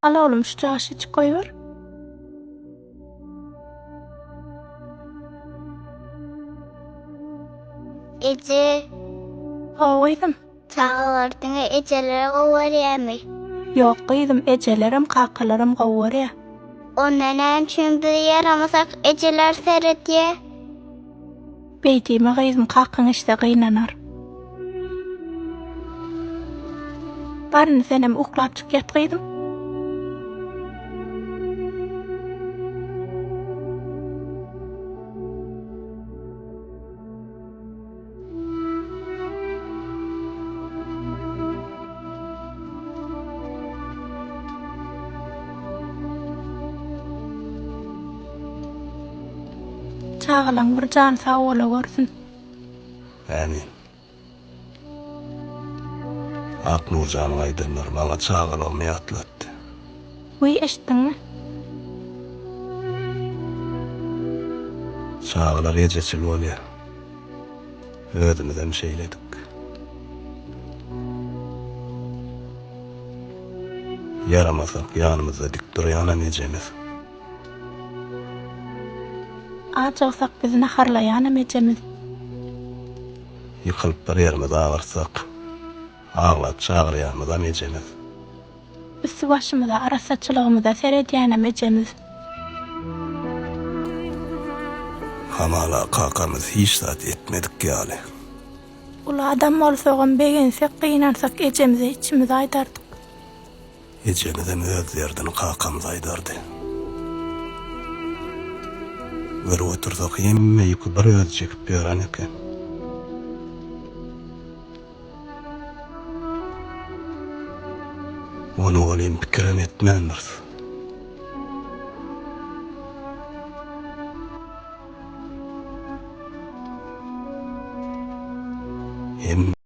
Al oglum şu jaşy içip goýber. Eje. Hawa gyzym. Çagalar diňe ejeleri gowy görýärmi? Ýok gyzym, ejelerem, kakalaram gowy görýär. Onda näme üçin biz ýaramasak ejeler seredýär? Beý diýme gyzym, kakaň eşitse gynanar. Bar indi senem uklapjyk ýat gyzym. Çagalaň bir jany sag bola görsün. Ämin. Aknurjanyň aýdanlary maňa çagalygymy ýatlatdy. Wiý eşitdiňmi? Çagalar ejeçil bolýar. Özümizem şeýledik. Ýaramasak ýanymyzda dik durýanam ejemiz. Ajygsak bizi naharlaýanam ejemiz. Ýykylyp bir ýerimizi agyrtsak, aglap çagyrýanymyzam ejemiz. Üsti-başymyza, arassaçylygymyza seredýänem ejemiz. Hamala kakamyz hiç zat etmedik ýaly. Uly adam bolsagam begensek, gynansak ejemize içimizi aýdardyk. Ejemizem öz derdini kakamyza aýdardy. Görüp otursak hemme ýüki bir özi çekip ýören eken. Ony welin pikirem etmändiris. Hemme.